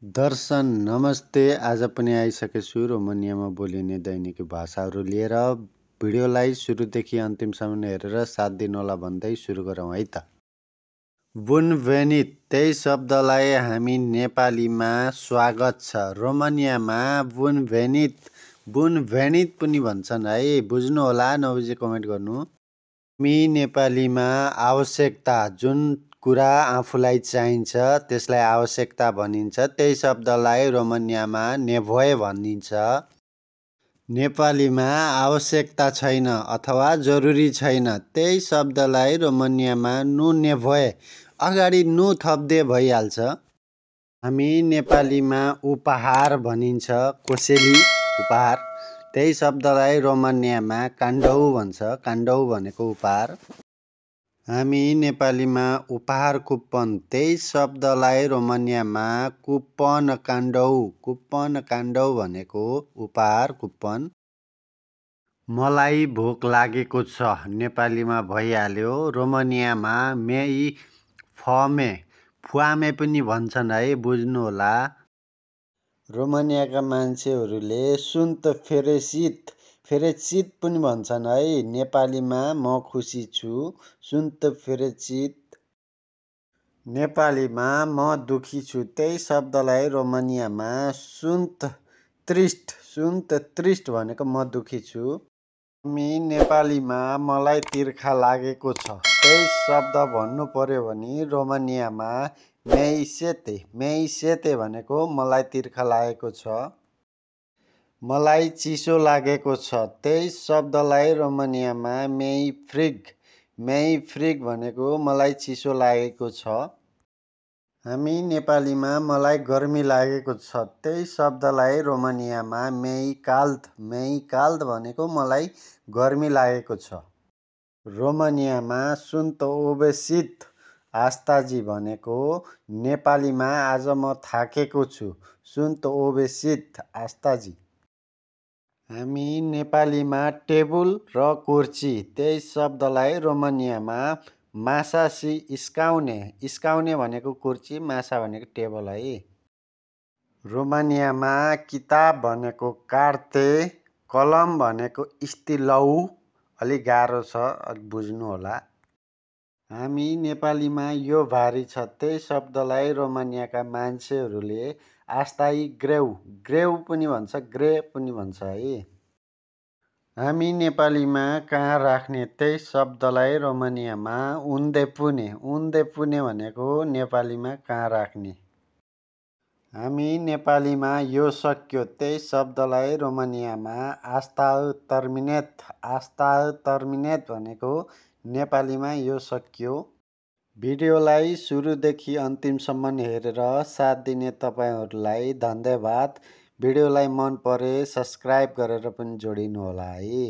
दर्शन नमस्ते। आज पनि आइसकेछु रोमानियामा बोलिने दैनिक भाषाहरू लिएर। भिडियोलाई सुरुदेखि अन्तिमसम्म हेरेर साथ दिनुहोला भन्दै सुरु गरौँ है त। बुन भेनित त्यही शब्दलाई हामी नेपालीमा स्वागत छ। रोमानियामा बुन भेनित पनि भन्छन् है, बुझ्नु होला, नबुझे कमेन्ट गर्नु। हामी नेपालीमा आवश्यकता, जुन कुरा आफूलाई चाहिन्छ त्यसलाई आवश्यकता भनिन्छ। त्यही शब्दलाई रोमानियामा नेभोए भनिन्छ। नेपालीमा आवश्यकता छैन अथवा जरुरी छैन, त्यही शब्दलाई रोमानियामा नु नेभोए अगाडि नु थप्दे भइहाल्छ। हामी नेपालीमा उपहार भनिन्छ, कोसेली उपहार, त्यही शब्दलाई रोमानियामा काण्डौ भन्छ। काण्डौ भनेको उपहार। हामी नेपालीमा उपहार कुपन, त्यही शब्दलाई रोमानियामा कुपन काण्डौ भनेको उपहार कुपन। मलाई भोक लागेको छ नेपालीमा भइहाल्यो। रोमानियामा मेई फुआमे पनि भन्छन् है, बुझ्नु होला। रोमानियाका मान्छेहरूले सुन्त फेरेचित पनि भन्छन् है। नेपालीमा म खुसी छु, सुन्त फेरेचित। नेपालीमा म दुखी छु, त्यही शब्दलाई रोमानियामा सुन्त त्रिस्ट भनेको म दुखी छु। हामी नेपालीमा मलाई तिर्खा लागेको छ, त्यही शब्द भन्नु पर्यो भने रोमानियामा मेइसेते भनेको मलाई तिर्खा लागेको छ। मलाई चिसो लागेको छ, त्यही शब्दलाई रोमानियामा मेई भनेको मलाई चिसो लागेको छ। हामी नेपालीमा मलाई गर्मी लागेको छ, त्यही शब्दलाई रोमानियामा मेई काल्द भनेको मलाई गर्मी लागेको छ। रोमानियामा सुन्त ओबेसित आस्ताजी भनेको नेपालीमा आज म थाकेको छु, सुन्त ओबेसित आस्ताजी। हामी नेपालीमा टेबुल र कुर्ची, त्यही शब्दलाई रोमानियामा मासासी इस्काउने भनेको कुर्ची, मासा भनेको टेबल है। रोमानियामा किताब भनेको कार्ते, कलम भनेको स्टिलौ। अलिक गाह्रो छ, अलिक बुझ्नु होला। हामी नेपालीमा यो भारी छ, त्यही शब्दलाई रोमानियाका मान्छेहरूले आस्ताई ग्रेउ पनि भन्छ, ग्रे पनि भन्छ है। हामी नेपालीमा कहाँ राख्ने, त्यही शब्दलाई रोमानियामा उन्देपुने भनेको नेपालीमा कहाँ राख्ने। हामी नेपालीमा यो सक्यो, त्यही शब्दलाई रोमानियामा आस्ताउ टर्मिनेट भनेको नेपालीमा यो सक्यो। भिडियोलाई सुरुदेखि अन्तिमसम्म हेरेर साथ दिने तपाईँहरूलाई धन्यवाद। भिडियोलाई मन परे सब्सक्राइब गरेर पनि जोडिनु होला है।